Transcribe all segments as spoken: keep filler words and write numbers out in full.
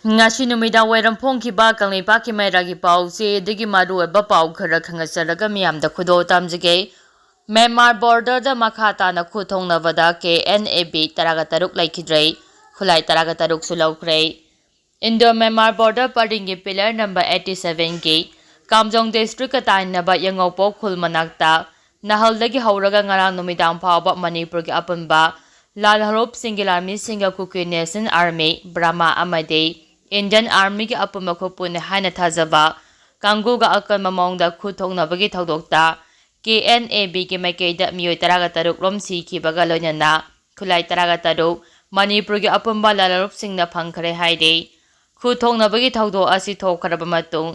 ꯉꯁꯤ ꯅꯨꯃꯤꯗꯥꯡ ꯋꯥꯏꯔꯝ ꯐꯣꯡꯈꯤꯕ ꯀꯪꯂꯩꯄꯥꯛꯀꯤ ꯃꯩꯔꯥꯒꯤ ꯄꯥꯎꯆꯦꯗꯒꯤ ꯃꯔꯨꯑꯣꯏꯕ ꯄꯥꯎ ꯈꯔ ꯈꯪꯍꯟꯖꯔꯒ ꯃꯤꯌꯥꯝꯗ ꯈꯨꯗꯣꯜ ꯇꯝꯖꯒꯦ꯫ ꯃ꯭ꯌꯥꯟꯃꯥꯔ ꯕꯣꯔꯗꯔꯗ ꯃꯈꯥ ꯇꯥꯅ ꯈꯨꯠ ꯊꯣꯡꯅꯕꯗ ꯀꯦ ꯑꯦꯟ ꯑꯦ ꯕꯤ ꯇꯔꯥꯒ ꯇꯔꯨꯛ ꯂꯩꯈꯤꯗ꯭ꯔꯦ, ꯈꯨꯠꯂꯥꯏ ꯇꯔꯥꯒ ꯇꯔꯨꯛꯁꯨ ꯂꯧꯈ꯭ꯔꯦ꯫ ꯏꯟꯗꯣ ꯃ꯭ꯌꯥꯟꯃꯥꯔ ꯕꯣꯔꯗꯔ ꯄꯔꯤꯡꯒꯤ ꯄꯤꯂꯔ ꯅꯝꯕꯔ ꯑꯩꯠꯇꯤ ꯁꯚꯦꯟꯒꯤ ꯀꯥꯝꯖꯣꯡ ꯗꯤꯁꯇ꯭ꯔꯤꯛꯀ ꯇꯥꯏꯅꯕ ꯌꯦꯉꯧꯄꯣꯛ ꯈꯨꯜ ꯃꯅꯥꯛꯇ ꯅꯍꯥꯜꯗꯒꯤ ꯍꯧꯔꯒ ꯉꯔꯥꯡ ꯅꯨꯃꯤꯗꯥꯡ ꯐꯥꯎꯕ ꯃꯅꯤꯄꯨꯔꯒꯤ ꯑꯄꯨꯟꯕ ꯂꯥꯜꯍꯧꯂꯨꯞꯁꯤꯡꯒꯤ ꯂꯥꯟꯃꯤꯁꯤꯡꯒ ꯀꯨꯀꯤ ꯅꯦꯁꯅꯦꯜ ꯑꯥꯔꯃꯤ, ꯕ꯭ꯔꯃꯥ ꯑꯃꯗꯤ ꯏꯟꯗꯤꯌꯟ ꯑꯥꯔꯃꯤꯒꯤ ꯑꯄꯨꯟꯕ ꯈꯨꯠꯄꯨꯅꯤ ꯍꯥꯏꯅ ꯊꯥꯖꯕ ꯀꯥꯡꯕꯨꯒ ꯑꯀꯟꯕ ꯃꯑꯣꯡꯗ ꯈꯨꯠ ꯊꯣꯛꯅꯕꯒꯤ ꯊꯧꯗꯣꯛꯇ ꯀꯦ ꯑꯦꯟ ꯑꯦ ꯕꯤꯒꯤ ꯃꯥꯏꯀꯩꯗ ꯃꯤꯑꯣꯏ ꯇꯔꯥꯒ ꯇꯔꯨꯛ ꯔꯣꯝ ꯁꯤꯈꯤꯕꯒ ꯂꯣꯏꯅꯅ ꯈꯨꯠꯂꯥꯏ ꯇꯔꯥꯒ ꯇꯔꯨꯛ ꯃꯅꯤꯄꯨꯔꯒꯤ ꯑꯄꯨꯟꯕ ꯂꯥꯜꯍꯧꯂꯨꯞꯁꯤꯡꯅ ꯐꯪꯈ꯭ꯔꯦ ꯍꯥꯏꯔꯤ꯫ ꯈꯨꯠ ꯊꯣꯛꯅꯕꯒꯤ ꯊꯧꯗꯣꯛ ꯑꯁꯤ ꯊꯣꯛꯈ꯭ꯔꯕ ꯃꯇꯨꯡ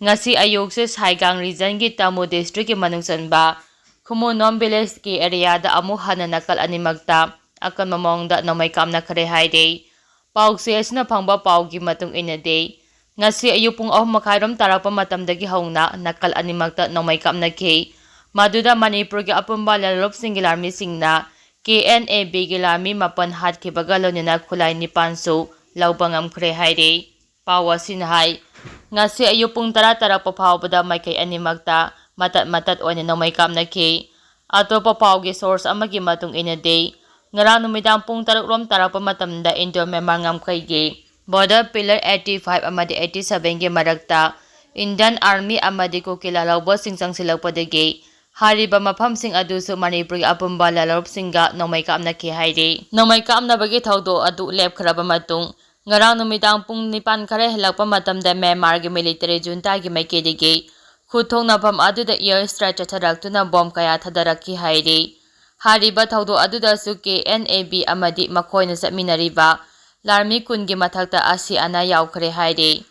ꯉꯁꯤ ꯑꯌꯨꯛꯁꯦ ꯁꯥꯏꯒꯥꯡ ꯔꯤꯖꯟꯒꯤ ꯇꯥꯃꯨ ꯗꯤꯁꯇ꯭ꯔꯤꯛꯀꯤ ꯃꯅꯨꯡ ꯆꯟꯕ ꯈꯨꯃꯨꯅꯣꯝ ꯚꯤꯂꯦꯖꯀꯤ ꯑꯦꯔꯤꯌꯥꯗ ꯑꯃꯨꯛ ꯍꯟꯅ ꯅꯥꯀꯜ ꯑꯅꯤꯃꯛꯇ ꯑꯀꯟꯕ ꯃꯑꯣꯡꯗ ꯅꯣꯡꯃꯩ ꯀꯥꯞꯅꯈ꯭ꯔꯦ ꯍꯥꯏꯔꯤ꯫ ꯄꯥꯎꯆꯦ ꯑꯁꯤꯅ ꯐꯪꯕ ꯄꯥꯎꯒꯤ ꯃꯇꯨꯡ ꯏꯟꯅꯗꯤ, ꯉꯁꯤ ꯑꯌꯨꯛ ꯄꯨꯡ ꯑꯍꯨꯝ ꯃꯈꯥꯏꯔꯣꯝ ꯇꯥꯔꯛꯄ ꯃꯇꯝꯗꯒꯤ ꯍꯧꯅ ꯅꯥꯀꯜ ꯑꯅꯤꯃꯛꯇ ꯅꯣꯡꯃꯩ ꯀꯥꯞꯅꯈꯤ꯫ ꯃꯗꯨꯗ ꯃꯅꯤꯄꯨꯔꯒꯤ ꯑꯄꯨꯟꯕ ꯂꯥꯜꯍꯧꯂꯨꯞꯁꯤꯡꯒꯤ ꯂꯥꯟꯃꯤꯁꯤꯡꯅ ꯀꯦ ꯑꯦꯟ ꯑꯦ ꯕꯤꯒꯤ ꯂꯥꯟꯃꯤ ꯃꯥꯄꯟ ꯍꯥꯠꯈꯤꯕꯒ ꯂꯣꯏꯅꯅ ꯈꯨꯠꯂꯥꯏ ꯅꯤꯄꯥꯟꯁꯨ ꯂꯧꯕ ꯉꯝꯈ꯭ꯔꯦ ꯍꯥꯏꯔꯤ꯫ ꯄꯥꯎ ꯑꯁꯤꯅ ꯍꯥꯏ, ꯉꯁꯤ ꯑꯌꯨꯛ ꯄꯨꯡ ꯇꯔꯥ ꯇꯥꯔꯛꯄ ꯐꯥꯎꯕꯗ ꯃꯥꯏꯀꯩ ꯑꯅꯤꯃꯛꯇ ꯃꯇꯠ ꯃꯇꯠ ꯑꯣꯏꯅ ꯅꯣꯡꯃꯩ ꯀꯥꯞꯅꯈꯤ꯫ ꯑꯇꯣꯞꯄ ꯄꯥꯎꯒꯤ ꯁꯣꯔꯁ ꯑꯃꯒꯤ ꯃꯇꯨꯡ ꯏꯟꯅꯗꯤ, ꯉꯔꯥꯡ ꯅꯨꯃꯤꯗꯥꯡ ꯄꯨꯡ ꯇꯔꯨꯛ ꯔꯣꯝ ꯇꯥꯔꯛꯄ ꯃꯇꯝꯗ ꯏꯟꯗꯣ ꯃ꯭ꯌꯥꯟꯃꯥꯔ ꯉꯝꯈꯩꯒꯤ ꯕꯣꯔꯗꯔ ꯄꯤꯂꯔ ꯑꯩꯠꯇꯤ ꯐꯥꯏꯚ ꯑꯃꯗꯤ ꯑꯩꯠꯇꯤ ꯁꯚꯦꯟꯒꯤ ꯃꯔꯛꯇ ꯏꯟꯗꯤꯌꯟ ꯑꯥꯔꯃꯤ ꯑꯃꯗꯤ ꯀꯨꯀꯤ ꯂꯥꯜꯍꯧꯕꯁꯤꯡ ꯆꯪꯁꯤꯜꯂꯛꯄꯗꯒꯤ ꯍꯥꯏꯔꯤꯕ ꯃꯐꯝꯁꯤꯡ ꯑꯗꯨꯁꯨ ꯃꯅꯤꯄꯨꯔꯒꯤ ꯑꯄꯨꯟꯕ ꯂꯥꯜꯍꯧꯂꯨꯞꯁꯤꯡꯒ ꯅꯣꯡꯃꯩ ꯀꯥꯞꯅꯈꯤ ꯍꯥꯏꯔꯤ꯫ ꯅꯣꯡꯃꯩ ꯀꯥꯞꯅꯕꯒꯤ ꯊꯧꯗꯣꯛ ꯑꯗꯨ ꯂꯦꯞꯈ꯭ꯔꯕ ꯃꯇꯨꯡ, ꯉꯔꯥꯡ ꯅꯨꯃꯤꯗꯥꯡ ꯄꯨꯡ ꯅꯤꯄꯥꯟ ꯈꯔ ꯍꯦꯜꯂꯛꯄ ꯃꯇꯝꯗ ꯃ꯭ꯌꯥꯟꯃꯥꯔꯒꯤ ꯃꯤꯂꯤꯇꯔꯤ ꯖꯨꯟꯇꯥꯒꯤ ꯃꯥꯏꯀꯩꯗꯒꯤ ꯈꯨꯠ ꯊꯣꯛꯅꯐꯝ ꯑꯗꯨꯗ ꯏꯌꯔ ꯁ꯭ꯇ꯭ꯔꯥꯏꯛ ꯆꯠꯊꯔꯛꯇꯨꯅ ꯕꯣꯝ ꯀꯌꯥ ꯊꯥꯗꯔꯛꯈꯤ ꯍꯥꯏꯔꯤ꯫ ꯍꯥꯏꯔꯤꯕ ꯊꯧꯗꯣꯛ ꯑꯗꯨꯗꯁꯨ ꯀꯦ ꯑꯦꯟ ꯑꯦ ꯕꯤ ꯑꯃꯗꯤ ꯃꯈꯣꯏꯅ ꯆꯠꯃꯤꯟꯅꯔꯤꯕ ꯂꯥꯟꯃꯤ ꯀꯨꯟꯒꯤ ꯃꯊꯛꯇ ꯑꯁꯤ ꯑꯅꯥ ꯌꯥꯎꯈ꯭ꯔꯦ ꯍꯥꯏꯔꯤ꯫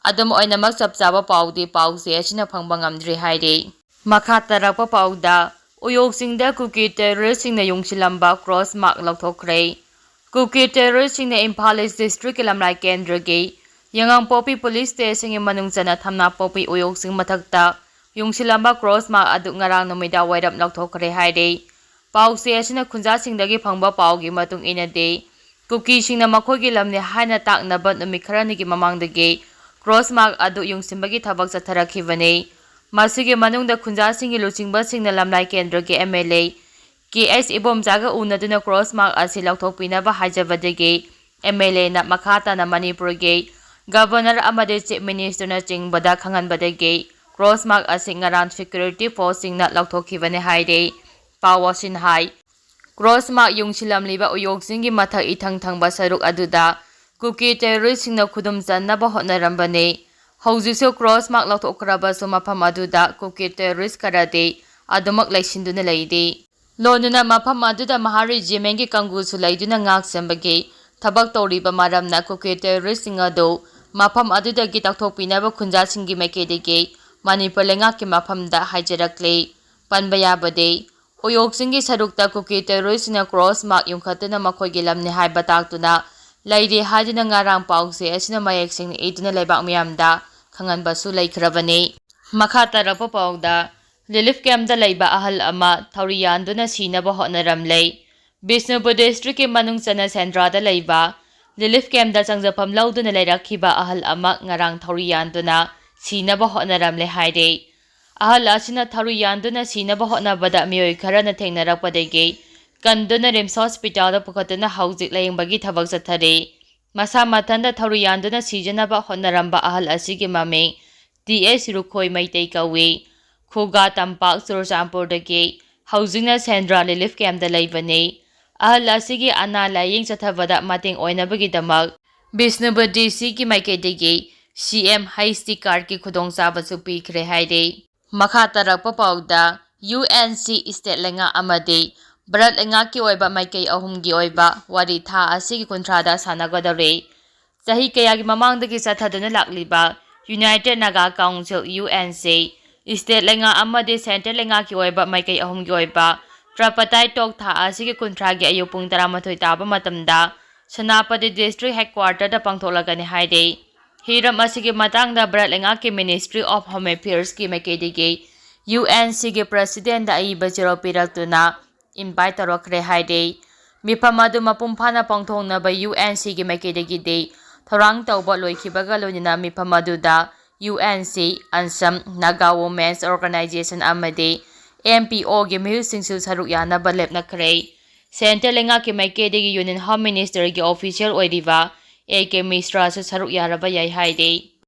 ꯑꯗꯨꯝ ꯑꯣꯏꯅꯃꯛ, ꯆꯞ ꯆꯥꯕ ꯄꯥꯎꯗꯤ ꯄꯥꯎꯆꯦ ꯑꯁꯤꯅ ꯐꯪꯕ ꯉꯝꯗ꯭ꯔꯤ ꯍꯥꯏꯔꯤ꯫ ꯃꯈꯥ ꯇꯥꯔꯛꯄ ꯄꯥꯎꯗ, ꯎꯌꯣꯛ ꯆꯤꯡꯗ ꯀꯨꯀꯤ ꯇꯦꯔꯣꯔꯤꯁꯁꯤꯡꯅ ꯌꯨꯡꯁꯤꯜꯂꯝꯕ ꯀ꯭ꯔꯣꯁ ꯃꯥꯔꯛ ꯂꯧꯊꯣꯛꯈ꯭ꯔꯦ꯫ ꯀꯨꯀꯤ ꯇꯦꯔꯣꯔꯤꯁꯁꯤꯡꯅ ꯏꯝꯐꯥꯜ ꯏꯁ ꯗꯤꯁꯇ꯭ꯔꯤꯛꯀꯤ ꯂꯝꯂꯥꯏ ꯀꯦꯟꯗ꯭ꯔꯒꯤ ꯌꯥꯉꯥꯡꯄꯣꯛꯄꯤ ꯄꯨꯂꯤꯁ ꯁ꯭ꯇꯦꯁꯟꯒꯤ ꯃꯅꯨꯡ ꯆꯟꯅ ꯊꯝꯅꯥꯄꯣꯛꯄꯤ ꯎꯌꯣꯛ ꯆꯤꯡ ꯃꯊꯛꯇ ꯌꯨꯡꯁꯤꯜꯂꯝꯕ ꯀ꯭ꯔꯣꯁ ꯃꯥꯔꯛ ꯑꯗꯨ ꯉꯔꯥꯡ ꯅꯨꯃꯤꯗꯥꯡ ꯋꯥꯏꯔꯝ ꯂꯧꯊꯣꯛꯈ꯭ꯔꯦ ꯍꯥꯏꯔꯤ꯫ ꯄꯥꯎꯆꯦ ꯑꯁꯤꯅ ꯈꯨꯟꯖꯥꯁꯤꯡꯗꯒꯤ ꯐꯪꯕ ꯄꯥꯎꯒꯤ ꯃꯇꯨꯡ ꯏꯟꯅꯗꯤ, ꯀꯨꯀꯤꯁꯤꯡꯅ ꯃꯈꯣꯏꯒꯤ ꯂꯝꯅꯤ ꯍꯥꯏꯅ ꯇꯥꯛꯅꯕ ꯅꯨꯃꯤꯠ ꯈꯔꯅꯤꯒꯤ ꯃꯃꯥꯡꯗꯒꯤ ꯀ꯭ꯔꯣꯁ ꯃꯥꯔꯛ ꯑꯗꯨ ꯌꯨꯡꯁꯤꯟꯕꯒꯤ ꯊꯕꯛ ꯆꯠꯊꯔꯛꯈꯤꯕꯅꯤ꯫ ꯃꯁꯤꯒꯤ ꯃꯅꯨꯡꯗ ꯈꯨꯟꯖꯥꯁꯤꯡꯒꯤ ꯂꯨꯆꯤꯡꯕꯁꯤꯡꯅ ꯂꯝꯂꯥꯏ ꯀꯦꯟꯗ꯭ꯔꯒꯤ M L A K S ꯏꯕꯣꯝꯆꯥꯒ ꯎꯅꯗꯨꯅ ꯀ꯭ꯔꯣꯁ ꯃꯥꯔꯛ ꯑꯁꯤ ꯂꯧꯊꯣꯛꯄꯤꯅꯕ ꯍꯥꯏꯖꯕꯗꯒꯤ ꯑꯦꯝ ꯑꯦꯜ ꯑꯦꯅ ꯃꯈꯥ ꯇꯥꯅ ꯃꯅꯤꯄꯨꯔꯒꯤ ꯒꯕꯔꯅꯔ ꯑꯃꯗꯤ ꯆꯤꯐ ꯃꯤꯅꯤꯁꯇꯔꯅꯆꯤꯡꯕꯗ ꯈꯪꯍꯟꯕꯗꯒꯤ ꯀ꯭ꯔꯣꯁ ꯃꯥꯔꯛ ꯑꯁꯤ ꯉꯔꯥꯡ ꯁꯦꯀ꯭ꯌꯨꯔꯤꯇꯤ ꯐꯣꯔꯁꯁꯤꯡꯅ ꯂꯧꯊꯣꯛꯈꯤꯕꯅꯤ ꯍꯥꯏꯔꯤ꯫ ꯄꯥꯎ ꯑꯁꯤꯅ ꯍꯥꯏ, ꯀ꯭ꯔꯣꯁ ꯃꯥꯔꯛ ꯌꯨꯡꯁꯤꯜꯂꯝꯂꯤꯕ ꯎꯌꯣꯛꯁꯤꯡꯒꯤ ꯃꯊꯛ ꯏꯊꯪ ꯊꯪꯕ ꯁꯔꯨꯛ ꯑꯗꯨꯗ ꯀꯨꯀꯤ ꯇꯦꯔꯣꯔꯤꯁꯁꯤꯡꯅ ꯈꯨꯗꯨꯝ ꯆꯟꯅꯕ ꯍꯣꯠꯅꯔꯝꯕꯅꯤ꯫ ꯍꯧꯖꯤꯛꯁꯨ ꯀ꯭ꯔꯣꯁ ꯃꯥꯔꯛ ꯂꯧꯊꯣꯛꯈ꯭ꯔꯕꯁꯨ ꯃꯐꯝ ꯑꯗꯨꯗ ꯀꯨꯀꯤ ꯇꯦꯔꯣꯔꯤꯁ ꯈꯔꯗꯤ ꯑꯗꯨꯃꯛ ꯂꯩꯁꯤꯟꯗꯨꯅ ꯂꯩꯔꯤ꯫ ꯂꯣꯏꯅꯅ ꯃꯐꯝ ꯑꯗꯨꯗ ꯃꯍꯥ ꯔꯦꯖꯤꯃꯦꯟꯒꯤ ꯀꯥꯡꯕꯨꯁꯨ ꯂꯩꯗꯨꯅ ꯉꯥꯛ ꯁꯦꯟꯕꯒꯤ ꯊꯕꯛ ꯇꯧꯔꯤꯕ ꯃꯔꯝꯅ ꯀꯨꯀꯤ ꯇꯦꯔꯣꯔꯤꯁꯁꯤꯡ ꯑꯗꯨ ꯃꯐꯝ ꯑꯗꯨꯗꯒꯤ ꯇꯥꯛꯊꯣꯛꯄꯤꯅꯕ ꯈꯨꯟꯖꯥꯁꯤꯡꯒꯤ ꯃꯥꯏꯀꯩꯗꯒꯤ ꯃꯅꯤꯄꯨꯔ ꯂꯩꯉꯥꯛꯀꯤ ꯃꯐꯝꯗ ꯍꯥꯏꯖꯔꯛꯂꯤ꯫ ꯄꯟꯕ ꯌꯥꯕꯗꯤ, ꯎꯌꯣꯛꯁꯤꯡꯒꯤ ꯁꯔꯨꯛꯇ ꯀꯨꯀꯤ ꯇꯦꯔꯣꯔꯤꯁꯁꯤꯡꯅ ꯀ꯭ꯔꯣꯁ ꯃꯥꯔꯛ ꯌꯨꯡꯈꯠꯇꯨꯅ ꯃꯈꯣꯏꯒꯤ ꯂꯝꯅꯤ ꯍꯥꯏꯕ ꯇꯥꯛꯇꯨꯅ ꯂꯩꯔꯤ ꯍꯥꯏꯗꯨꯅ ꯉꯔꯥꯡ ꯄꯥꯎꯆꯦ ꯑꯁꯤꯅ ꯃꯌꯦꯛ ꯁꯦꯡꯅ ꯏꯗꯨꯅ ꯂꯩꯕꯥꯛ ꯃꯤꯌꯥꯝꯗ ꯈꯪꯍꯟꯕꯁꯨ ꯂꯩꯈ꯭ꯔꯕꯅꯤ꯫ ꯃꯈꯥ ꯇꯥꯔꯛꯄ ꯄꯥꯎꯗ, ꯔꯤꯂꯤꯐ ꯀꯦꯝꯞꯇ ꯂꯩꯕ ꯑꯍꯜ ꯑꯃ ꯊꯧꯔꯤ ꯌꯥꯟꯗꯨꯅ ꯁꯤꯅꯕ ꯍꯣꯠꯅꯔꯝꯂꯦ꯫ ꯕꯤꯁꯅꯨꯄꯨꯔ ꯗꯤꯁꯇ꯭ꯔꯤꯛꯀꯤ ꯃꯅꯨꯡ ꯆꯟꯅ ꯁꯦꯟꯗ꯭ꯔꯥꯗ ꯂꯩꯕ ꯔꯤꯂꯤꯐ ꯀꯦꯝꯞꯇ ꯆꯪꯖꯐꯝ ꯂꯧꯗꯨꯅ ꯂꯩꯔꯛꯈꯤꯕ ꯑꯍꯜ ꯑꯃ ꯉꯔꯥꯡ ꯊꯧꯔꯤ ꯌꯥꯟꯗꯨꯅ ꯁꯤꯅꯕ ꯍꯣꯠꯅꯔꯝꯂꯦ ꯍꯥꯏꯔꯦ꯫ ꯑꯍꯜ ꯑꯁꯤꯅ ꯊꯧꯔꯤ ꯌꯥꯟꯗꯨꯅ ꯁꯤꯅꯕ ꯍꯣꯠꯅꯕꯗ ꯃꯤꯑꯣꯏ ꯈꯔꯅ ꯊꯦꯡꯅꯔꯛꯄꯗꯒꯤ ꯀꯟꯗꯨꯅ ꯔꯤꯝꯁ ꯍꯣꯁꯄꯤꯇꯥꯜꯗ ꯄꯨꯈꯠꯇꯨꯅ ꯍꯧꯖꯤꯛ ꯂꯥꯌꯦꯡꯕꯒꯤ ꯊꯕꯛ ꯆꯠꯊꯔꯤ꯫ ꯃꯁꯥ ꯃꯊꯟꯇ ꯊꯧꯔꯤ ꯌꯥꯟꯗꯨꯅ ꯁꯤꯖꯅꯕ ꯍꯣꯠꯅꯔꯝꯕ ꯑꯍꯜ ꯑꯁꯤꯒꯤ ꯃꯃꯤꯡ ꯇꯤ ꯑꯦꯁ ꯔꯨꯈꯣꯏ ꯃꯩꯇꯩ ꯀꯧꯏ꯫ ꯈꯨꯒꯥ ꯇꯝꯄꯥꯛ ꯆꯨꯔꯆꯥꯟꯄꯨꯔꯗꯒꯤ ꯍꯧꯖꯤꯛꯅ ꯁꯦꯟꯗ꯭ꯔꯥ ꯔꯤꯂꯤꯐ ꯀꯦꯝꯞꯇ ꯂꯩꯕꯅꯤ꯫ ꯑꯍꯜ ꯑꯁꯤꯒꯤ ꯑꯅꯥ ꯂꯥꯌꯦꯡ ꯆꯠꯊꯕꯗ ꯃꯇꯦꯡ ꯑꯣꯏꯅꯕꯒꯤꯗꯃꯛ ꯕꯤꯁꯅꯨꯄꯨꯔ ꯗꯤ ꯁꯤꯒꯤ ꯃꯥꯏꯀꯩꯗꯒꯤ ꯁꯤ ꯑꯦꯝ ꯍꯩꯆ ꯗꯤ ꯀꯥꯔꯠꯀꯤ ꯈꯨꯗꯣꯡꯆꯥꯕꯁꯨ ꯄꯤꯈ꯭ꯔꯦ ꯍꯥꯏꯔꯤ꯫ ꯃꯈꯥ ꯇꯥꯔꯛꯄ ꯄꯥꯎꯗ, ꯌꯨ ꯑꯦꯟ ꯁꯤ ꯏꯁꯇꯦꯠ ꯂꯩꯉꯥꯛ ꯑꯃꯗꯤ ꯚꯥꯔꯠ ꯂꯩꯉꯥꯛꯀꯤ ꯑꯣꯏꯕ ꯃꯥꯏꯀꯩ ꯑꯍꯨꯝꯒꯤ ꯑꯣꯏꯕ ꯋꯥꯔꯤ ꯊꯥ ꯑꯁꯤꯒꯤ ꯀꯨꯟꯊ꯭ꯔꯥꯗ ꯁꯥꯟꯅꯒꯗꯧꯔꯤ꯫ ꯆꯍꯤ ꯀꯌꯥꯒꯤ ꯃꯃꯥꯡꯗꯒꯤ ꯆꯠꯊꯗꯨꯅ ꯂꯥꯛꯂꯤꯕ united Naga council, U N C, state ꯂꯩꯉꯥꯛ ꯑꯃꯗꯤ ꯁꯦꯟꯇ꯭ꯔꯦꯜ ꯂꯩꯉꯥꯛꯀꯤ ꯑꯣꯏꯕ ꯃꯥꯏꯀꯩ ꯑꯍꯨꯝꯒꯤ ꯑꯣꯏꯕ ꯇ꯭ꯔꯥꯏꯄꯥꯇꯥꯏꯠ ꯇꯣꯛ ꯊꯥ ꯑꯁꯤꯒꯤ ꯀꯨꯟꯊ꯭ꯔꯥꯒꯤ ꯑꯌꯨꯛ ꯄꯨꯡ ꯇꯔꯥꯃꯥꯊꯣꯏ ꯇꯥꯕ ꯃꯇꯝꯗ ꯁꯦꯅꯥꯄꯇꯤ ꯗꯤꯁꯇ꯭ꯔꯤꯛ ꯍꯦꯗꯀ꯭ꯋꯥꯇꯔꯗ ꯄꯥꯡꯊꯣꯛꯂꯒꯅꯤ ꯍꯥꯏꯔꯤ꯫ ꯍꯤꯔꯝ ꯑꯁꯤꯒꯤ ꯃꯇꯥꯡꯗ ꯚꯥꯔꯠ ꯂꯩꯉꯥꯛꯀꯤ ꯃꯤꯅꯤꯁꯇ꯭ꯔꯤ ꯑꯣꯐ ꯍꯣꯝ ꯑꯦꯐꯤꯌꯔꯁꯀꯤ ꯃꯥꯏꯀꯩꯗꯒꯤ ꯌꯨ ꯑꯦꯟ ꯁꯤꯒꯤ ꯄ꯭ꯔꯁꯤꯗꯦꯟꯗ ꯑꯏꯕ ꯆꯦꯔꯣꯜ ꯄꯤꯔꯛꯇꯨꯅ ꯏꯟꯚꯥꯏꯠ ꯇꯧꯔꯛꯈ꯭ꯔꯦ ꯍꯥꯏꯔꯤ꯫ ꯃꯤꯐꯝ ꯑꯗꯨ ꯃꯄꯨꯡ ꯐꯥꯅ ꯄꯥꯡꯊꯣꯛꯅꯕ ꯌꯨ ꯑꯦꯟ ꯁꯤꯒꯤ ꯃꯥꯏꯀꯩꯗꯒꯤꯗꯤ ꯊꯧꯔꯥꯡ ꯇꯧꯕ ꯂꯣꯏꯈꯤꯕꯒ ꯂꯣꯏꯅꯅ ꯃꯤꯐꯝ ꯑꯗꯨꯗ U N C, ANSAM, Naga women's organisation ꯑꯃꯗꯤ ꯑꯦꯝ ꯄꯤ ꯑꯣꯒꯤ ꯃꯤꯍꯨꯠꯁꯤꯡꯁꯨ ꯁꯔꯨꯛ ꯌꯥꯅꯕ ꯂꯦꯞꯅꯈ꯭ꯔꯦ꯫ ꯁꯦꯟꯇ꯭ꯔꯦꯜ ꯂꯩꯉꯥꯛꯀꯤ ꯃꯥꯏꯀꯩꯗꯒꯤ ꯌꯨꯅꯤꯌꯟ ꯍꯣꯝ ꯃꯤꯅꯤꯁꯇꯔꯒꯤ ꯑꯣꯐꯤꯁꯤꯌꯦꯜ ꯑꯣꯏꯔꯤꯕ ꯑꯦ ꯀꯦ ꯃꯤꯁ꯭ꯔꯥꯁꯨ ꯁꯔꯨꯛ ꯌꯥꯔꯕ ꯌꯥꯏ ꯍꯥꯏꯔꯤ꯫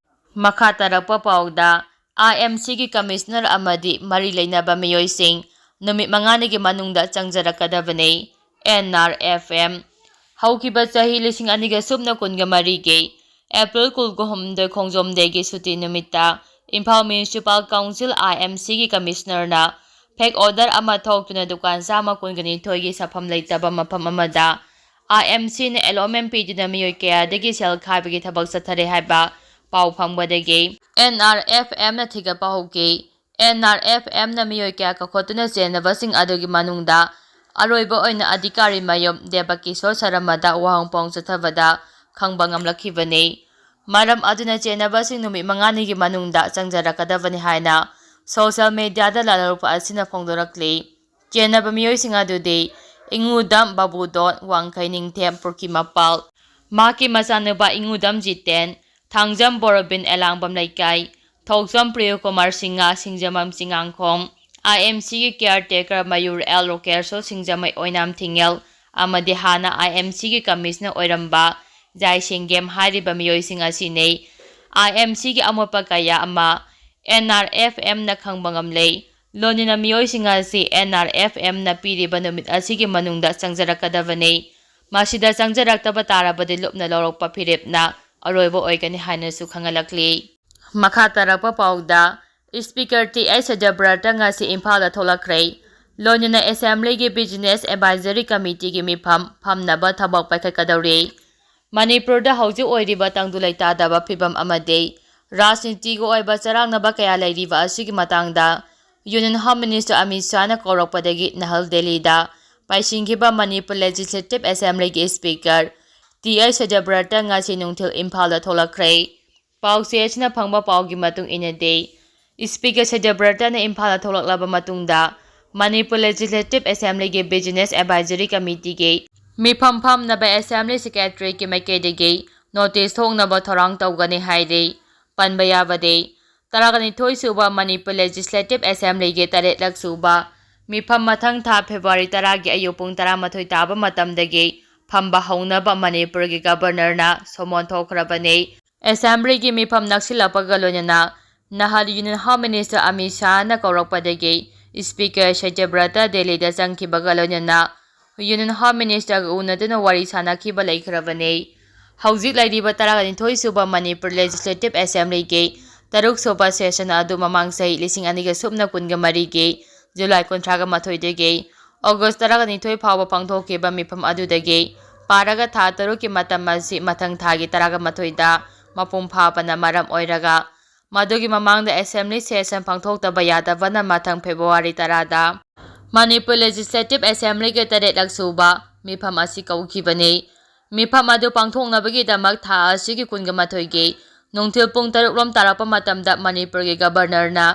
ꯃꯈꯥ ꯇꯥꯔꯛꯄ ꯄꯥꯎꯗ, ꯑꯥꯏ ꯑꯦꯝ ꯁꯤꯒꯤ ꯀꯃꯤꯁꯅꯔ ꯑꯃꯗꯤ ꯃꯔꯤ ꯂꯩꯅꯕ ꯃꯤꯑꯣꯏꯁꯤꯡ ꯅꯨꯃꯤꯠ ꯃꯉꯥꯅꯤꯒꯤ ꯃꯅꯨꯡꯗ ꯆꯪꯖꯔꯛꯀꯗꯕꯅꯤ꯫ N R F M. ꯍꯧꯈꯤꯕ ꯆꯍꯤ ꯂꯤꯁꯤꯡ ꯑꯅꯤꯒ ꯁꯨꯞꯅ ꯀꯨꯟꯒ ꯃꯔꯤꯒꯤ ꯑꯦꯄ꯭ꯔꯤꯜ ꯀꯨꯟꯍꯨꯝꯗꯣꯏ ꯈꯣꯡꯖꯣꯝ ꯗꯦꯒꯤ ꯁꯨꯇꯤ ꯅꯨꯃꯤꯠꯇ ꯏꯝꯐꯥꯜ ꯃ꯭ꯌꯨꯅꯤꯁꯤꯄꯥꯜ ꯀꯥꯎꯟꯁꯤꯜ, ꯑꯥꯏ ꯑꯦꯝ ꯁꯤꯒꯤ ꯀꯃꯤꯁꯅꯔꯅ ꯐꯦꯛ ꯑꯣꯔꯗꯔ ꯑꯃ ꯊꯣꯛꯇꯨꯅ ꯗꯨꯀꯥꯟ ꯆꯥꯝꯃ ꯀꯨꯟꯒ ꯅꯤꯊꯣꯏꯒꯤ ꯁꯥꯐꯝ ꯂꯩꯇꯕ ꯃꯐꯝ ꯑꯃꯗ ꯑꯥꯏ ꯑꯦꯝ ꯁꯤꯅ ꯑꯦꯂꯣꯠꯃꯦꯟ ꯄꯤꯗꯨꯅ ꯃꯤꯑꯣꯏ ꯀꯌꯥꯗꯒꯤ ꯁꯦꯜ ꯈꯥꯏꯕꯒꯤ ꯊꯕꯛ ꯆꯠꯊꯔꯦ ꯍꯥꯏꯕ ꯄꯥꯎ ꯐꯪꯕꯗꯒꯤ ꯑꯦꯟ ꯑꯥꯔ ꯑꯦꯐ ꯑꯦꯝꯅ ꯊꯤꯒꯠꯄ ꯍꯧꯈꯤ꯫ ꯑꯦꯟ ꯑꯥꯔ ꯑꯦꯐ ꯑꯦꯝꯅ ꯃꯤꯑꯣꯏ ꯀꯌꯥ ꯀꯥꯈꯠꯇꯨꯅ ꯆꯦꯟꯅꯕꯁꯤꯡ ꯑꯗꯨꯒꯤ ꯃꯅꯨꯡꯗ ꯑꯔꯣꯏꯕ ꯑꯣꯏꯅ ꯑꯙꯤꯀꯥꯔꯤ ꯃꯌꯨꯝ ꯗꯦꯕꯀꯤꯁꯣꯔ ꯁꯔꯃꯗ ꯋꯥꯍꯪ ꯄꯥꯎ ꯆꯠꯊꯕꯗ ꯈꯪꯕ ꯉꯝꯂꯛꯈꯤꯕꯅꯤ꯫ ꯃꯔꯝ ꯑꯗꯨꯅ ꯆꯦꯟꯅꯕꯁꯤꯡ ꯅꯨꯃꯤꯠ ꯃꯉꯥꯅꯤꯒꯤ ꯃꯅꯨꯡꯗ ꯆꯪꯖꯔꯛꯀꯗꯕꯅꯤ ꯍꯥꯏꯅ ꯁꯣꯁꯤꯌꯦꯜ ꯃꯤꯗꯤꯌꯥꯗ ꯂꯥꯂꯧꯔꯛꯄ ꯑꯁꯤꯅ ꯐꯣꯡꯗꯣꯔꯛꯂꯤ꯫ ꯆꯦꯟꯅꯕ ꯃꯤꯑꯣꯏꯁꯤꯡ ꯑꯗꯨꯗꯤ ꯏꯉꯨꯗꯝ ꯕꯥꯕꯨꯗꯣꯟ, ꯋꯥꯡꯈꯩ ꯅꯤꯡꯊꯦꯝ, ꯄꯨꯔꯀꯤꯃꯄꯥꯜ, ꯃꯍꯥꯛꯀꯤ ꯃꯆꯥꯅꯨꯄꯥ ꯏꯉꯨꯗꯝ ꯖꯤꯇꯦꯟ, ꯊꯥꯡꯖꯝ ꯕꯣꯔꯣꯕꯤꯟ ꯑꯦꯂꯥꯡꯕꯝ ꯂꯩꯀꯥꯏ, ꯊꯣꯛꯆꯝ ꯄ꯭ꯔꯤꯌꯣꯀꯨꯃꯥꯔ ꯁꯤꯡꯍ, ꯁꯤꯡꯖꯃꯝ ꯆꯤꯉꯥꯡꯈꯣꯡ, ꯑꯥꯏ ꯑꯦꯝ ꯁꯤꯒꯤ ꯀꯤꯌꯥꯔ ꯇꯦꯀꯔ ꯃꯌꯨꯔ ꯑꯦꯜ ꯂꯣꯀꯦꯜꯁꯣ, ꯁꯤꯡꯖꯃꯩ ꯑꯣꯏꯅꯥꯝ ꯊꯤꯡꯉꯦꯜ, ꯑꯃꯗꯤ ꯍꯥꯟꯅ ꯑꯥꯏ ꯑꯦꯝ ꯁꯤꯒꯤ ꯀꯃꯤꯁꯅꯔ ꯑꯣꯏꯔꯝꯕ ꯖꯥꯏ ꯁꯦꯡꯒꯦꯝ ꯍꯥꯏꯔꯤꯕ ꯃꯤꯑꯣꯏꯁꯤꯡ ꯑꯁꯤꯅꯤ꯫ ꯑꯥꯏ ꯑꯦꯝ ꯁꯤꯒꯤ ꯑꯃꯣꯠꯄ ꯀꯌꯥ ꯑꯃ ꯑꯦꯟ ꯑꯥꯔ ꯑꯦꯐ ꯑꯦꯝꯅ ꯈꯪꯕ ꯉꯝꯂꯦ꯫ ꯂꯣꯟꯅꯤꯅ ꯃꯤꯑꯣꯏꯁꯤꯡ ꯑꯁꯤ ꯑꯦꯟ ꯑꯥꯔ ꯑꯦꯐ ꯑꯦꯝꯅ ꯄꯤꯔꯤꯕ ꯅꯨꯃꯤꯠ ꯑꯁꯤꯒꯤ ꯃꯅꯨꯡꯗ ꯆꯪꯖꯔꯛꯀꯗꯕꯅꯤ꯫ ꯃꯁꯤꯗ ꯆꯪꯖꯔꯛꯇꯕ ꯇꯥꯔꯕꯗꯤ ꯂꯨꯞꯅ ꯂꯧꯔꯛꯄ ꯐꯤꯔꯦꯞꯅ ꯑꯔꯣꯏꯕ ꯑꯣꯏꯒꯅꯤ ꯍꯥꯏꯅꯁꯨ ꯈꯪꯍꯜꯂꯛꯂꯤ꯫ ꯃꯈꯥ ꯇꯥꯔꯛꯄ ꯄꯥꯎꯗ, ꯏꯁꯄꯤꯀꯔ ꯇꯤ ꯑꯩꯆ ꯁꯇ꯭ꯌꯕ꯭ꯔꯇ ꯉꯁꯤ ꯏꯝꯐꯥꯜꯗ ꯊꯣꯛꯂꯛꯈ꯭ꯔꯦ꯫ ꯂꯣꯏꯅꯅ ꯑꯦꯁꯦꯝꯕ꯭ꯂꯤꯒꯤ ꯕꯤꯖꯤꯅꯦꯁ ꯑꯦꯗꯚꯥꯏꯖꯔꯤ ꯀꯃꯤꯇꯤꯒꯤ ꯃꯤꯐꯝ ꯐꯝꯅꯕ ꯊꯕꯛ ꯄꯥꯏꯈꯠꯀꯗꯧꯔꯤ꯫ ꯃꯅꯤꯄꯨꯔꯗ ꯍꯧꯖꯤꯛ ꯑꯣꯏꯔꯤꯕ ꯇꯪꯗꯨ ꯂꯩꯇꯥꯗꯕ ꯐꯤꯕꯝ ꯑꯃꯗꯤ ꯔꯥꯖꯅꯤꯇꯤꯒꯤ ꯑꯣꯏꯕ ꯆꯔꯥꯡꯅꯕ ꯀꯌꯥ ꯂꯩꯔꯤꯕ ꯑꯁꯤꯒꯤ ꯃꯇꯥꯡꯗ ꯌꯨꯅꯤꯌꯟ ꯍꯣꯝ ꯃꯤꯅꯤꯁꯇꯔ ꯑꯃꯤꯠ ꯁꯥꯍꯅ ꯀꯧꯔꯛꯄꯗꯒꯤ ꯅꯍꯜ ꯗꯦꯜꯂꯤꯗ ꯄꯥꯏꯁꯤꯟꯈꯤꯕ ꯃꯅꯤꯄꯨꯔ ꯂꯦꯖꯤꯁꯂꯦꯇꯤꯚ ꯑꯦꯁꯦꯝꯕ꯭ꯂꯤꯒꯤ ꯏꯁꯄꯤꯀꯔ ꯇꯤ ꯑꯩꯆ ꯁꯇ꯭ꯌꯕ꯭ꯔꯇ ꯉꯁꯤ ꯅꯨꯡꯊꯤꯜ ꯏꯝꯐꯥꯜꯗ ꯊꯣꯛꯂꯛꯈ꯭ꯔꯦ꯫ ꯄꯥꯎꯆꯦ ꯑꯁꯤꯅ ꯐꯪꯕ ꯄꯥꯎꯒꯤ ꯃꯇꯨꯡ ꯏꯟꯅꯗꯤ, ꯏꯁꯄꯤꯀꯔ ꯁꯇ꯭ꯌꯕ꯭ꯔꯇꯅ ꯏꯝꯐꯥꯜꯗ ꯊꯣꯛꯂꯛꯂꯕ ꯃꯇꯨꯡꯗ ꯃꯅꯤꯄꯨꯔ ꯂꯦꯖꯤꯁꯂꯦꯇꯤꯚ ꯑꯦꯁꯦꯝꯕ꯭ꯂꯤꯒꯤ ꯕꯤꯖꯤꯅꯦꯁ ꯑꯦꯗꯚꯥꯏꯖꯔꯤ ꯀꯃꯤꯇꯤꯒꯤ ꯃꯤꯐꯝ ꯐꯝꯅꯕ ꯑꯦꯁꯦꯝꯕ꯭ꯂꯤ ꯁꯦꯀ꯭ꯔꯦꯇꯔꯤꯒꯤ ꯃꯥꯏꯀꯩꯗꯒꯤ ꯅꯣꯇꯤꯁ ꯊꯣꯛꯅꯕ ꯊꯧꯔꯥꯡ ꯇꯧꯒꯅꯤ ꯍꯥꯏꯔꯤ꯫ ꯄꯟꯕ ꯌꯥꯕꯗꯤ, ꯇꯔꯥꯒ ꯅꯤꯊꯣꯏ ꯁꯨꯕ ꯃꯅꯤꯄꯨꯔ ꯂꯦꯖꯤꯁꯂꯦꯇꯤꯚ ꯑꯦꯁꯦꯝꯕ꯭ꯂꯤꯒꯤ ꯇꯔꯦꯠꯂꯛ ꯁꯨꯕ ꯃꯤꯐꯝ ꯃꯊꯪ ꯊꯥ ꯐꯦꯕ꯭ꯔꯨꯋꯥꯔꯤ ꯇꯔꯥꯒꯤ ꯑꯌꯨꯛ ꯄꯨꯡ ꯇꯔꯥꯃꯥꯊꯣꯏ ꯇꯥꯕ ꯃꯇꯝꯗꯒꯤ ꯐꯝꯕ ꯍꯧꯅꯕ ꯃꯅꯤꯄꯨꯔꯒꯤ ꯒꯕꯔꯅꯔꯅ ꯁꯣꯃꯣꯟ ꯊꯣꯛꯈ꯭ꯔꯕꯅꯤ꯫ ꯑꯦꯁꯦꯝꯕ꯭ꯂꯤꯒꯤ ꯃꯤꯐꯝ ꯅꯛꯁꯤꯜꯂꯛꯄꯒ ꯂꯣꯏꯅꯅ ꯅꯍꯥꯟ ꯌꯨꯅꯤꯌꯟ ꯍꯣꯝ ꯃꯤꯅꯤꯁꯇꯔ ꯑꯃꯤꯠ ꯁꯥꯍꯅ ꯀꯧꯔꯛꯄꯗꯒꯤ ꯁ꯭ꯄꯤꯀꯔ ꯁꯇ꯭ꯌꯕ꯭ꯔꯇ ꯗꯦꯜꯂꯤꯗ ꯆꯪꯈꯤꯕꯒ ꯂꯣꯏꯅꯅ ꯌꯨꯅꯤꯌꯟ ꯍꯣꯝ ꯃꯤꯅꯤꯁꯇꯔꯒ ꯎꯅꯗꯨꯅ ꯋꯥꯔꯤ ꯁꯥꯅꯈꯤꯕ ꯂꯩꯈ꯭ꯔꯕꯅꯤ꯫ ꯍꯧꯖꯤꯛ ꯂꯩꯔꯤꯕ ꯇꯔꯥꯅꯤꯊꯣꯏ ꯁꯨꯕ ꯃꯅꯤꯄꯨꯔ ꯂꯦꯖꯤꯁꯂꯦꯇꯤꯚ ꯑꯦꯁꯦꯝꯕ꯭ꯂꯤꯒꯤ ꯇꯔꯨꯛ ꯁꯨꯕ ꯁꯦꯁꯟ ꯑꯗꯨ ꯃꯃꯥꯡ ꯆꯍꯤ ꯂꯤꯁꯤꯡ ꯑꯅꯤꯒ ꯁꯨꯞꯅ ꯀꯨꯟꯒ ꯃꯔꯤꯒꯤ ꯖꯨꯂꯥꯏ ꯀꯨꯟꯊ꯭ꯔꯥꯒ ꯃꯥꯊꯣꯏꯗꯒꯤ ꯑꯣꯒꯁ ꯇꯔꯥꯅꯤꯊꯣꯏ ꯐꯥꯎꯕ ꯄꯥꯡꯊꯣꯛꯈꯤꯕ ꯃꯤꯐꯝ ꯑꯗꯨꯗꯒꯤ ꯄꯥꯔꯒ ꯊꯥ ꯇꯔꯨꯛꯀꯤ ꯃꯇꯝ ꯑꯁꯤ ꯃꯊꯪ ꯊꯥꯒꯤ ꯇꯔꯥꯒ ꯃꯥꯊꯣꯏꯗ ꯃꯄꯨꯡ ꯐꯥꯕꯅ ꯃꯔꯝ ꯑꯣꯏꯔꯒ ꯃꯗꯨꯒꯤ ꯃꯃꯥꯡꯗ ꯑꯦꯁꯦꯝꯕ꯭ꯂꯤ ꯁꯦꯁꯟ ꯄꯥꯡꯊꯣꯛꯇꯕ ꯌꯥꯗꯕꯅ ꯃꯊꯪ ꯐꯦꯕ꯭ꯔꯨꯋꯥꯔꯤ ꯇꯔꯥꯗ ꯃꯅꯤꯄꯨꯔ ꯂꯦꯖꯤꯁꯂꯦꯇꯤꯚ ꯑꯦꯁꯦꯝꯕ꯭ꯂꯤꯒꯤ ꯇꯔꯦꯠꯂꯛ ꯁꯨꯕ ꯃꯤꯐꯝ ꯑꯁꯤ ꯀꯧꯈꯤꯕꯅꯤ꯫ ꯃꯤꯐꯝ ꯑꯗꯨ ꯄꯥꯡꯊꯣꯛꯅꯕꯒꯤꯗꯃꯛ ꯊꯥ ꯑꯁꯤꯒꯤ ꯀꯨꯟꯒ ꯃꯥꯊꯣꯏꯒꯤ ꯅꯨꯡꯊꯤꯜ ꯄꯨꯡ ꯇꯔꯨꯛ ꯂꯣꯝ ꯇꯥꯔꯛꯄ ꯃꯇꯝꯗ ꯃꯅꯤꯄꯨꯔꯒꯤ ꯒꯕꯔꯅꯔꯅ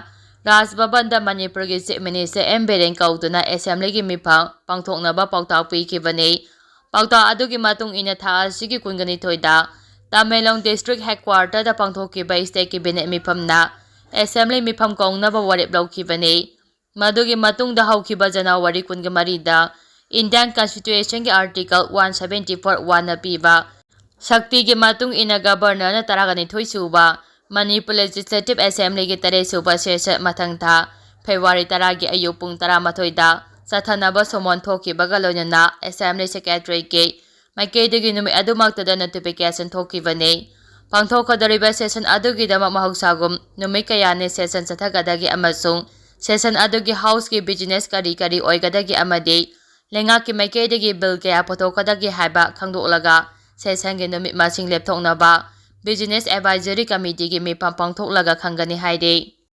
ꯔꯥꯖ ꯚꯕꯟꯗ ꯃꯅꯤꯄꯨꯔꯒꯤ ꯆꯤꯐ ꯃꯤꯅꯤꯁꯇꯔ ꯑꯦꯝ ꯕꯤꯔꯦꯟ ꯀꯧꯗꯨꯅ ꯑꯦꯁꯦꯝꯕ꯭ꯂꯤꯒꯤ ꯃꯤꯐꯝ ꯄꯥꯡꯊꯣꯛꯅꯕ ꯄꯥꯎꯇꯥꯛ ꯄꯤꯈꯤꯕꯅꯤ꯫ ꯄꯥꯎꯇꯥꯛ ꯑꯗꯨꯒꯤ ꯃꯇꯨꯡ ꯏꯟꯅ ꯊꯥ ꯑꯁꯤꯒꯤ ꯀꯨꯟꯒ ꯅꯤꯊꯣꯏꯗ ꯇꯃꯦꯡꯂꯣꯡ ꯗꯤꯁꯇ꯭ꯔꯤꯛ ꯍꯦꯗꯀ꯭ꯋꯥꯔꯇꯔꯗ ꯄꯥꯡꯊꯣꯛꯈꯤꯕ ꯏꯁꯇꯦꯠ ꯀꯦꯕꯤꯅꯦꯠ ꯃꯤꯐꯝꯅ ꯑꯦꯁꯦꯝꯕ꯭ꯂꯤ ꯃꯤꯐꯝ ꯀꯧꯅꯕ ꯋꯥꯔꯦꯞ ꯂꯧꯈꯤꯕꯅꯤ꯫ ꯃꯗꯨꯒꯤ ꯃꯇꯨꯡꯗ ꯍꯧꯈꯤꯕ ꯖꯅꯋꯥꯔꯤ ꯀꯨꯟꯒ ꯃꯔꯤꯗ ꯏꯟꯗꯤꯌꯥꯟ ꯀꯟꯁꯇꯤꯇ꯭ꯌꯨꯁꯟꯒꯤ ꯑꯥꯔꯇꯤꯀꯜ ꯋꯥꯟ ꯁꯚꯦꯟꯇꯤ ꯐꯣꯔ ꯋꯥꯟꯅ ꯄꯤꯕ ꯁꯛꯇꯤꯒꯤ ꯃꯇꯨꯡ ꯏꯟꯅ ꯒꯕꯔꯅꯔꯅ ꯇꯔꯥꯒ ꯅꯤꯊꯣꯏ ꯁꯨꯕ ꯃꯅꯤꯄꯨꯔ ꯂꯦꯖꯤꯁꯂꯦꯇꯤꯚ ꯑꯦꯁꯦꯝꯕ꯭ꯂꯤꯒꯤ ꯇꯔꯦꯠ ꯁꯨꯕ ꯁꯦꯁꯟ ꯃꯊꯪ ꯊꯥ ꯐꯦꯕ꯭ꯔꯨꯋꯥꯔꯤ ꯇꯔꯥꯒꯤ ꯑꯌꯨꯛ ꯄꯨꯡ ꯇꯔꯥꯃꯥꯊꯣꯏꯗ ꯆꯠꯊꯅꯕ ꯁꯣꯃꯣꯟ ꯊꯣꯛꯈꯤꯕꯒ ꯂꯣꯏꯅꯅ ꯑꯦꯁꯦꯝꯕ꯭ꯂꯤ ꯁꯦꯀ꯭ꯔꯦꯇꯔꯤꯒꯤ ꯃꯥꯏꯀꯩꯗꯒꯤ ꯅꯨꯃꯤꯠ ꯑꯗꯨꯃꯛꯇꯗ ꯅꯣꯇꯤꯐꯤꯀꯦꯁꯟ ꯊꯣꯛꯈꯤꯕꯅꯤ꯫ ꯄꯥꯡꯊꯣꯛꯀꯗꯧꯔꯤꯕ ꯁꯦꯁꯟ ꯑꯗꯨꯒꯤꯗꯃꯛ ꯃꯍꯧꯁꯥꯒꯨꯝ ꯅꯨꯃꯤꯠ ꯀꯌꯥꯅꯤ ꯁꯦꯁꯟ ꯆꯠꯊꯒꯗꯒꯦ ꯑꯃꯁꯨꯡ ꯁꯦꯁꯟ ꯑꯗꯨꯒꯤ ꯍꯥꯎꯁꯀꯤ ꯕꯤꯖꯤꯅꯦꯁ ꯀꯔꯤ ꯀꯔꯤ ꯑꯣꯏꯒꯗꯒꯦ ꯑꯃꯗꯤ ꯂꯩꯉꯥꯛꯀꯤ ꯃꯥꯏꯀꯩꯗꯒꯤ ꯕꯤꯜ ꯀꯌꯥ ꯄꯨꯊꯣꯛꯀꯗꯒꯦ ꯍꯥꯏꯕ ꯈꯪꯗꯣꯛꯂꯒ ꯁꯦꯁꯟꯒꯤ ꯅꯨꯃꯤꯠ ꯃꯁꯤꯡ ꯂꯦꯞꯊꯣꯛꯅꯕ ꯕꯤꯖꯤꯅꯦꯁ ꯑꯦꯗꯚꯥꯏꯖꯔꯤ ꯀꯃꯤꯇꯤꯒꯤ ꯃꯤꯐꯝ ꯄꯥꯡꯊꯣꯛꯂꯒ ꯈꯪꯒꯅꯤ ꯍꯥꯏꯔꯤ꯫